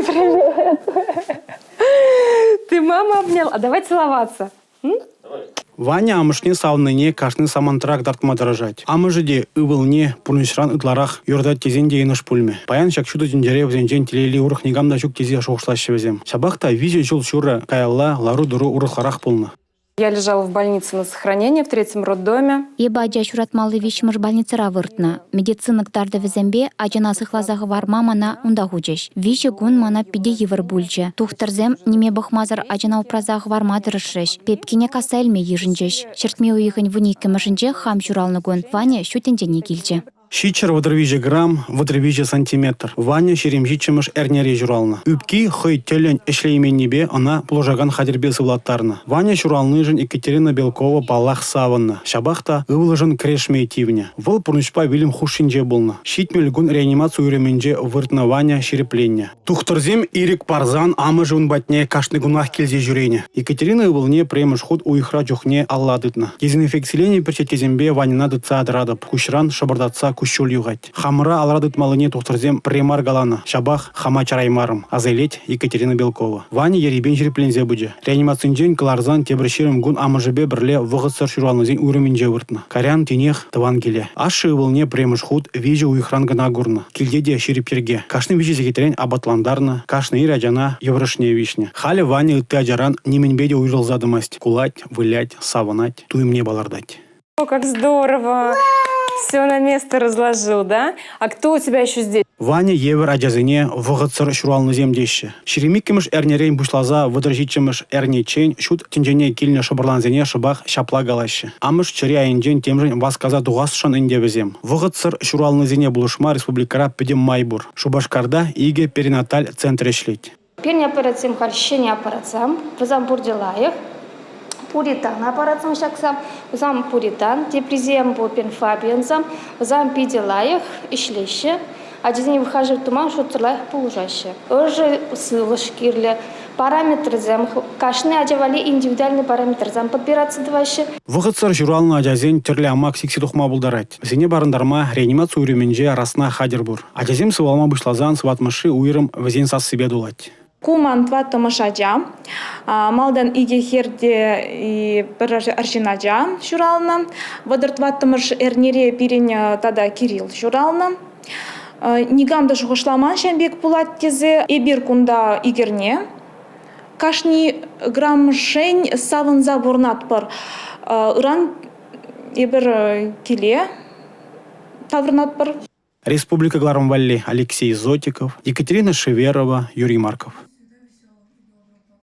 Привет. Ты маму обнял? А давай целоваться. Ваня амӑшне савнине кашни самантра кӑтартма тӑрӑшать. Амӑшӗ те ывӑлне пурнӑҫран ытларах юратать тесен те йӑнӑш пулмӗ. Паян ҫак ҫутӑ тӗнчере вӗсенчен телейли урӑх никам та ҫук тесе шухӑшлаҫҫӗ вӗсем. Ҫапах та 3 ҫул ҫурӑ каялла лару-тӑру урӑхларах пулнӑ. Я лежала в больнице на сохранении в третьем роддоме. Эпӗ ача ҫуратмалли виҫҫӗмӗш больницӑра выртнӑ. Медицина кӑтартӑвӗсемпе ачана сыхласа хӑварма мана унта хучӗҫ. Виҫӗ кун мана питӗ йывӑр пулчӗ. Тухтӑрсем ниме пӑхмасӑр ачана упраса хӑварма тӑрӑшрӗҫ, пепкене касса илме йышӑнчӗҫ. Ҫӗртме уйӑхӗн вуниккӗмӗшӗнче хам ҫуралнӑ кун Ваня ҫут тӗнчене килчӗ. 733 грамм, 33 сантиметр. Ваня 27-мӗш эрнере ҫуралнӑ. Ӳпки хӑй тӗллӗн ӗҫлейменнипе ӑна пулӑшакан хатӗрпе сывлаттарнӑ. Ваня ҫуралнишӗн Екатерина Белкова паллах савӑннӑ. Ҫапах та ывӑлӗшӗн кӗрешме тивнӗ. Вӑл пурнӑҫпа вилӗм хушшинче пулнӑ. 70 кун реанимаци уйрӑмӗнче выртнӑ Ваня ҫирӗпленнӗ. Тухтӑрсем ирӗк парсан амӑшӗ ун патне кашни кунах килсе ҫӳренӗ. Екатерина ывӑлне пӗрремӗш хут уйӑхра чухне алла тытнӑ. Дезинфекциленӗ перчеткесемпе Ваньӑна тытса тӑратӑп, куҫран шӑпӑртатса куҫҫуль юхать. Хамӑра алра тытмаллине тухтӑрсем пӗрре мар каланӑ, ҫапах хама чараймарӑм, аса илет Екатерина Белкова. Ваня ерипен ҫирӗпленсе пычӗ. Реанимацинчен кӑларсан тепӗр 20 кун амӑшӗпе пӗрле вӑхӑтсӑр ҫуралнисен уйрӑмӗнче выртнӑ. Кайран тинех тӑван киле. Ашшӗ ывӑлне пӗрремӗш хут виҫӗ уйӑхран кӑна курнӑ. Килте те ҫирӗп йӗрке. Кашни виҫӗ сехетрен апатлантарнӑ, кашни ир ачана йывӑрӑшне виҫнӗ. Халӗ Ваня ытти ачаран нимӗнпе те уйрӑлса тӑмасть. Кулать, вылять, савӑнать, туйӑмне палӑртать. О, как здорово! Все на место разложил, да? А кто у тебя еще здесь? Ваня евӗр ачасене вӑхӑтсӑр ҫуралнисем теҫҫӗ. 22-мӗш эрнерен пуҫласа 37-мӗш эрнеччен ҫут тӗнчене килнӗ шӑпӑрлансене шӑпах ҫапла калаҫҫӗ. Амӑш чӗри айӗнчен темшӗн васкаса тухасшӑн ӗнтӗ вӗсем. Вӑхӑтсӑр ҫуралнисене пулӑшма республикӑра пӗтӗм май пур. Шупашкарта икӗ перинаталь центрӗ ӗҫлет. Пирӗн аппаратсем халь ҫӗнӗ аппаратсем, вӗсем пурте лайӑх. Пуритан аппаратсем ҫакса, вӗсем пуритан, теприсем пур пирӗн фабиансем, вӗсем питӗ лайӑх ӗҫлеҫҫӗ. Ачасене выхаживать тума шутсӑр лайӑх пулӑшаҫҫӗ. Ӑшӑ сывлӑш кирлӗ, параметрсем, кашни ача валли индивидуальный параметрсем подбираться тӑваҫҫӗ. Вӑхӑтсӑр ҫуралнӑ ачасен тӗрлӗ амак сиксе тухма пултарать. Вӗсене парӑнтарма реанимаци уйрӑмӗнче расна хатӗр пур. Ачасем сывалма пуҫласан сыватмӑшри уйрӑм вӗсен сассипе тулать. Ку ман тӑваттӑмӗш ача. Малтан икӗ хӗр те пӗр арҫын ача ҫуралнӑ. Вӑтӑр тӑваттӑмӗш эрнере пирӗн тата Кирилл ҫуралнӑ. Никам та шухӑшламан ҫавӑн пек пулать тесе. Эпир кунта икерне кашни грамшен савӑнса пурӑнатпӑр. Ыран эпир киле таврӑнатпӑр. Республика кӑларӑм валли Алексей Зотиков, Екатерина Шеверова, Юрий Марков.